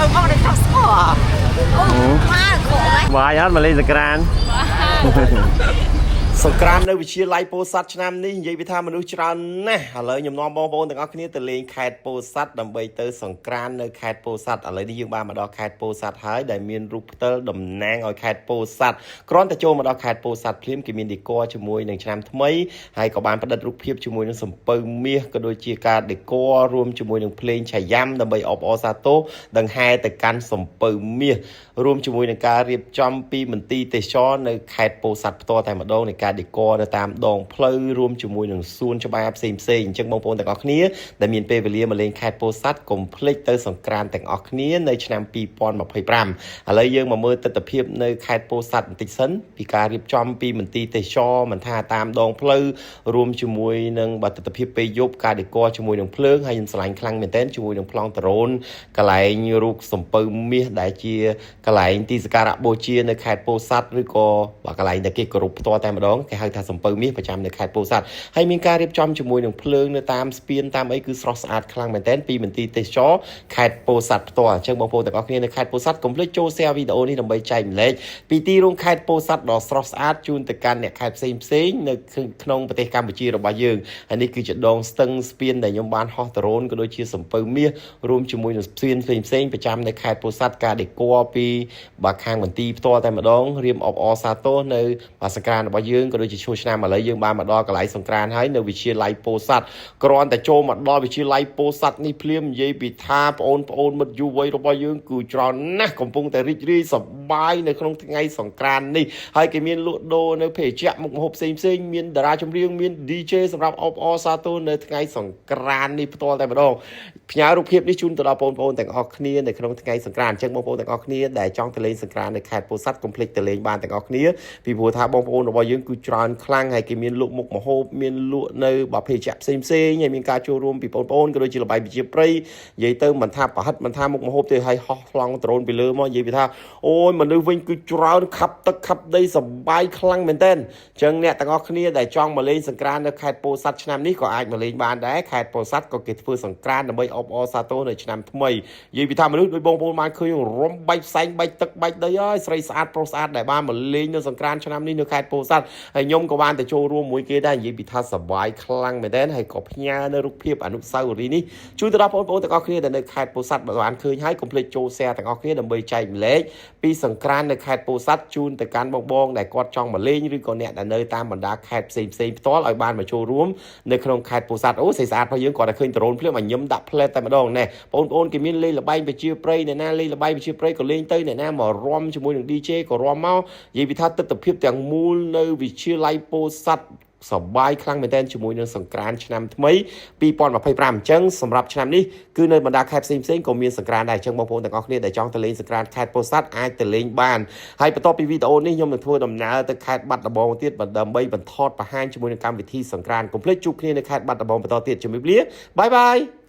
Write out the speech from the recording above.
អឺបងនេះចង់ស្គាល់អូម៉ាខកហើយ បាយអត់មកលេងសង្ក្រាន សង្ក្រាននៅវិទ្យាល័យពោធិ៍សាត់ឆ្នាំនេះនិយាយពីថាមនុស្សច្រើនណាស់ឥឡូវខ្ញុំនាំបងប្អូនទាំងអស់គ្នាទៅលេងខេត្តពោធិ៍សាត់ដើម្បីទៅសង្ក្រាននៅខេត្តពោធិ៍សាត់ឥឡូវនេះយើងបានមកដល់ខេត្តពោធិ៍សាត់ហើយដែលមានរូបផ្តិលតំណាងឲ្យខេត្តពោធិ៍សាត់គ្រាន់តែចូលមកដល់ខេត្តពោធិ៍សាត់ភ្លាមគេមានដេកជាមួយនឹងឆ្នាំថ្មីហើយក៏បានផ្តិតរូបភាពជាមួយនឹងសំពៅមាសក៏ដូចជាការដេករួមជាមួយនឹងភ្លេងឆាយ៉ាំដើម្បីអបអរសាទរដង្ហែទៅកាន់សំពៅមាសរួមជាមួយនឹងការរៀបចំពីមន្ទីរទេសចរនៅខេត្តពោធិ៍សាត់ផ្ទាល់តែម្ដងនៃការដេកនៅតាមដងផ្លូវរួមជាមួយនឹងសួនច្បារផ្សេងផ្សេងអញ្ចឹងបងប្អូនទាំងអស់គ្នាដែលមានពេលវេលាមកលេងខេត្តពោធិ៍សាត់កុំភ្លេចទៅសង្ក្រានទាំងអស់គ្នានៅឆ្នាំ2025ឥឡូវយើងមកមើលទស្សនភាពនៅខេត្តពោធិ៍សាត់បន្តិចសិនពីការរៀបចំពីមន្ទីរទេសចរមិនថាតាមដងផ្លូវរួមជាមួយនឹងបើទស្សនភាពពេលយប់ការដេកជាមួយនឹងភ្លើងហើយខ្ញុំស្រឡាញ់ខ្លាំងមែនទែនជាមួយនឹងប្លង់ដ្រូនកន្លែងរូបសំពៅមាសដែលជាកន្លែងទីសក្ការៈបូជានៅខេត្តពោធិ៍សាត់ឬក៏បើកន្លែងដែលគេគោរពផ្ទាល់តែម្ដងគេហៅថាសំពៅមាសប្រចាំនៅខេត្តពោធិ៍សាត់ហើយមានការរៀបចំជាមួយនឹងភ្លើងនៅតាមស្ពានតាមអីគឺស្រស់ស្អាតខ្លាំងមែនទែនពីមន្ទីរទេសចរខេត្តពោធិ៍សាត់ផ្ទាល់អញ្ចឹងបងប្អូនទាំងអស់គ្នានៅខេត្តពោធិ៍សាត់កុំភ្លេចចូល share វីដេអូនេះដើម្បីចែករំលែកពីទីរួមខេត្តពោធិ៍សាត់ដ៏ស្រស់ស្អាតជូនទៅកាន់អ្នកខេត្តផ្សេងផ្សេងៗនៅក្នុងប្រទេសកម្ពុជារបស់យើងហើយនេះគឺជាដងស្ទឹងស្ពានដែលខ្ញុំបានហោះដ្រូនក៏ដូចជាសំពៅមាសរួមជាមួយនឹងស្ពានផ្សេងផ្សេងៗប្រចាំនៅខេត្តពោធិ៍សាត់ការដេកពីបាទខាងមន្ទីរផ្ទាល់តែម្ដងរៀមអបអរសាទរនៅបាទសង្ក្រានរបស់យើងក៏ដូចជាឈ្មោះឆ្នាំឥឡូវយើងបានមកដល់កន្លែងសង្ក្រានហើយនៅវិទ្យាល័យពោធិ៍សាត់គ្រាន់តែចូលមកដល់វិទ្យាល័យពោធិ៍សាត់នេះភ្លាមនិយាយពីថាបងប្អូនមិត្តយុវវ័យរបស់យើងគឺច្រើនណាស់កំពុងតែរីករាយសប្បាយនៅក្នុងថ្ងៃសង្ក្រាននេះហើយគេមានលក់ដូរនៅភេសជ្ជៈមុខម្ហូបផ្សេងផ្សេងៗមានតារាចម្រៀងមាន DJ សម្រាប់អបអរសាទរនៅថ្ងៃសង្ក្រាននេះផ្ទាល់តែម្ដងផ្ញើរូបភាពនេះជូនទៅដល់បងប្អូនទាំងអស់គ្នានៅក្នុងថ្ងៃសង្ក្រានអញ្ចឹងបងប្អូនទាំងអស់គ្នាដែលចង់ទៅលេងសង្ក្រាននៅខេត្តពោធិ៍សាត់កុំភ្លេចទៅលេងបានទាំងអស់គ្នាពីព្រោះថាបងប្អូនរបស់យើងគឺច្រើនខ្លាំងហើយគេមានលក់មុខម្ហូបមានលក់នៅបើភេសជ្ជៈផ្សេងផ្សេងៗហើយមានការចូលរួមពីបងប្អូនក៏ដូចជាល្បែងប្រជាប្រិយនិយាយទៅមិនថាប្រហិតមិនថាមុខម្ហូបទេហើយហោះប្លង់ដ្រូនពីលើមកនិយាយពីថាអូយមនុស្សវិញគឺច្រើនខាប់ទឹកខាប់ដីសប្បាយខ្លាំងមែនទែនអញ្ចឹងអ្នកទាំងអស់គ្នាដែលចង់មកលេងសង្ក្រាននៅខេត្តពោធិ៍សាត់ឆ្នាំនេះក៏អាចមកលេងបានដែរខេត្តពោធិ៍សាត់ក៏គេធ្វើសង្ក្រានដើម្បីអបអរសាទរនៅឆ្នាំថ្មីនិយាយពីថាមនុស្សដូចបងប្អូនបានឃើញរំបែកផ្សែងបែកទឹកបែកដីហើយស្រីស្អាតប្រុសស្អាតដែលបានមកលេងនៅសង្ក្រានឆ្នាំនេះនៅខេត្តពោធិ៍សាត់ហើយខ្ញុំក៏បានទៅចូលរួមមួយគេដែរនិយាយពីថាសប្បាយខ្លាំងមែនទែនហើយក៏ផ្ញើនៅរូបភាពអនុស្សាវរីយ៍នេះជូនទៅដល់បងប្អូនទាំងអស់គ្នាដែលនៅខេត្តពោធិ៍សាត់បើបានឃើញហើយកុំភ្លេចចូល share ទាំងអស់គ្នាដើម្បីចែករំលែកពីសង្ក្រាននៅខេត្តពោធិ៍សាត់ជូនទៅកាន់បងបងដែលគាត់ចង់មកលេងឬក៏អ្នកដែលនៅតាមបណ្ដាខេត្តផ្សេងផ្សេងៗផ្ទាល់ឲ្យបានមកចូលរួមនៅក្នុងខេត្តពោធិ៍សាត់អូស្អាតស្អាតរបស់យើងគាត់តែឃើញដ្រូនភ្លាមឲ្យញឹមដាក់ផ្លែតតែម្ដងណែបងប្អូនគេមានលេងល្បែងប្រជាប្រិយអ្នកណាលេងល្បែងប្រជាប្រិយក៏លេងទៅអ្នកណាមករំជាមួយនឹង DJ ក៏រំមកនិយាយពីថាទស្សនភាពទាំងមូលនៅវិទ្យាល័យពោធិ៍សាត់សប្បាយខ្លាំងមែនទែនជាមួយនឹងសង្ក្រានឆ្នាំថ្មី2025អញ្ចឹងសម្រាប់ឆ្នាំនេះគឺនៅបណ្ដាខេត្តផ្សេងផ្សេងៗក៏មានសង្ក្រានដែរអញ្ចឹងបងប្អូនទាំងអស់គ្នាដែលចង់ទៅលេងសង្ក្រានខេត្តពោធិ៍សាត់អាចទៅលេងបានហើយបន្ទាប់ពីវីដេអូនេះខ្ញុំនឹងធ្វើដំណើរទៅខេត្តបាត់ដំបងទៀតដើម្បីបន្តបង្ហាញជាមួយនឹងកម្មវិធីសង្ក្រានកុំភ្លេចជួបគ្នានៅខេត្តបាត់ដំបងបន្តទៀតជំរាបលា bye bye.